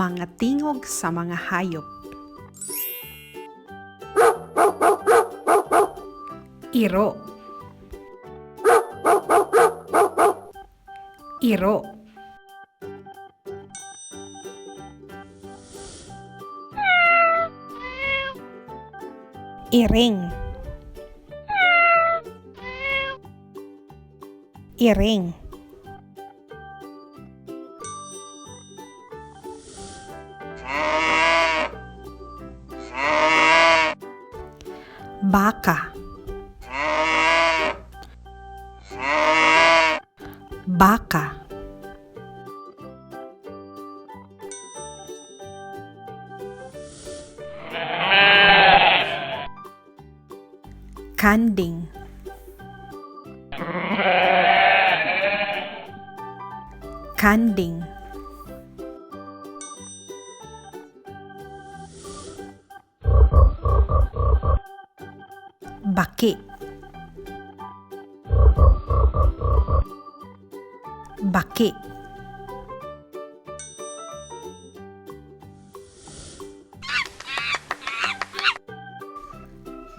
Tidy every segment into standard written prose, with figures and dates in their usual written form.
Mga tingog sa mga hayop. Iro. Iro. Iring. Iring. Baka. Baka. Kanding. Kanding. Baki. Baki.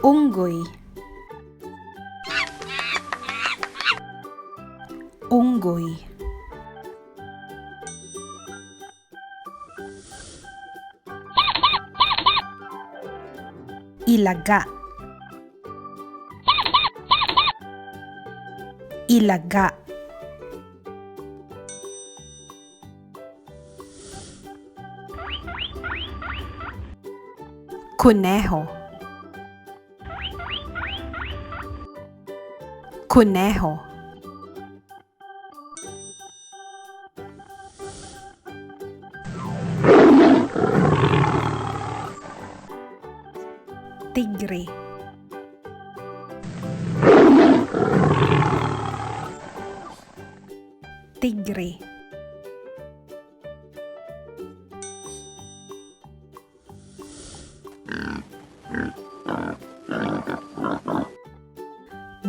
Unggoy. Unggoy. Ilaga. Ilaga. Kuneho. Kuneho. Tigre. Tigre.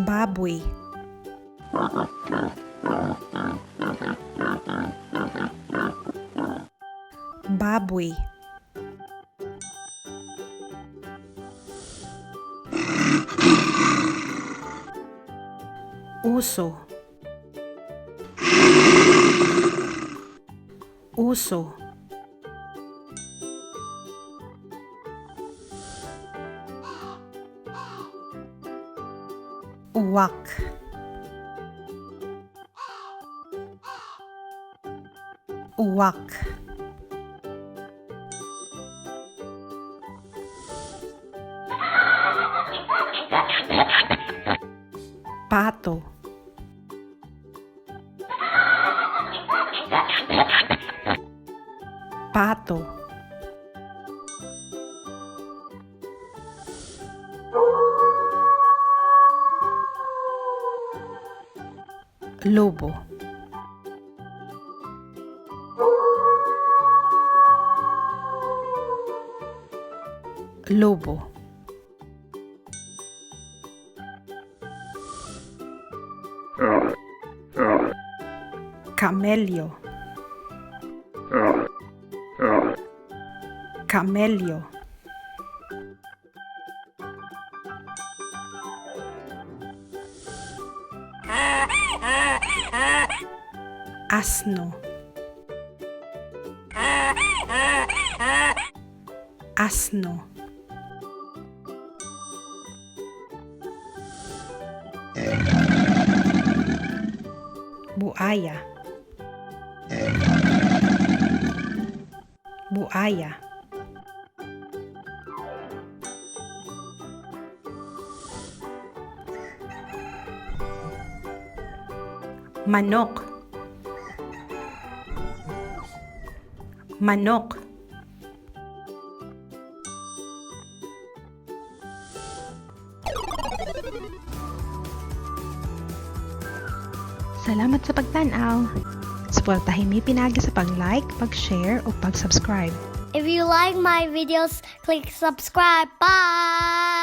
Baboy. Baboy. Uso. Uso. Uwak. Uwak. Pato. Pato. Lobo. Lobo. Kamelyo. Kamelyo. Asno. Asno. Buaya. Buaya. Manok. Manok. Salamat sa pagtan-aw. Suportahin mi pinaagi sa pag-like, pag-share o pag-subscribe. If you like my videos, click subscribe. Bye!